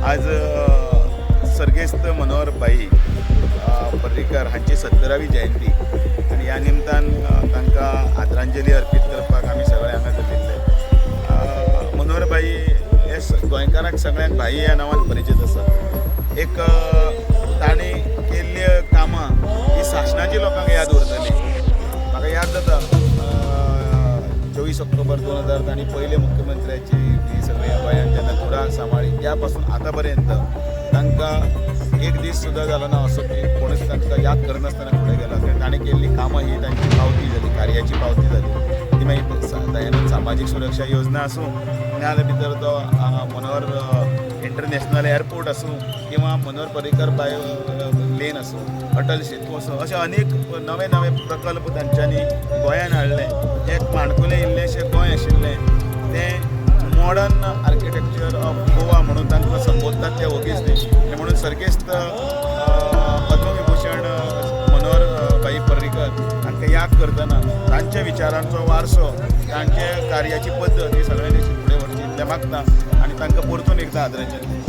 आज सर्गेस्त मनोहर भाई पर्रीकर हांची 70वी जयंती आनी ह्या निमतान तांकां आदरांजली अर्पीत करपाक आमी सगळे हांगा जमिल्ले. मनोहर भाई हे गोंयकारांक सगळ्यांक भाई ह्या नांवान परिचीत आसा. एक तांणी केल्ली कामां ही सासणाची लोकांक याद उरतली. म्हाका याद जाता, 24 ऑक्टोबर 2000 तांणी पयले मुख्यमंत्र्याची ही सगळी गोंयांत जेन्ना धुरा सांबाळ्ळी, त्या पासून आतां पर्यंत तांकां एक दीस सुद्दां जालो ना असो की कोणूच तांकां याद करनासतना फुडें गेला, कारण ताणें केल्ली कामां ही तांची पावती जाली, कार्याची पावती जाली. ती मागीर दयानंद सामाजीक सुरक्षा योजना आसूं, नाजाल्यार भितर तो मनोहर इंटरनॅशनल एअरपोर्ट आसूं किंवा मनोहर पर्रीकर बाय लेन आसूं, अटल सेतू आसूं, अशे अनेक नवे नवे प्रकल्प तांच्यांनी गोंयान हाडले. एक माणकुलें इल्लेंशें गोंय आशिल्लें तें मॉडर्न आर्किटेक्चर ऑफ गोवा म्हणून तांकां संबोधतात ते ओगीच न्ही. आनी म्हणून सर्गेस्त पद्मविभूषण मनोहर भाई पर्रीकर हांकां याद करतना तांच्या विचारांचो वारसो, तांच्या कार्याची पद्दत ही सगळ्यांनी फुडें व्हरची इतलें मागता आनी तांकां परतून एकदां आदरांजली.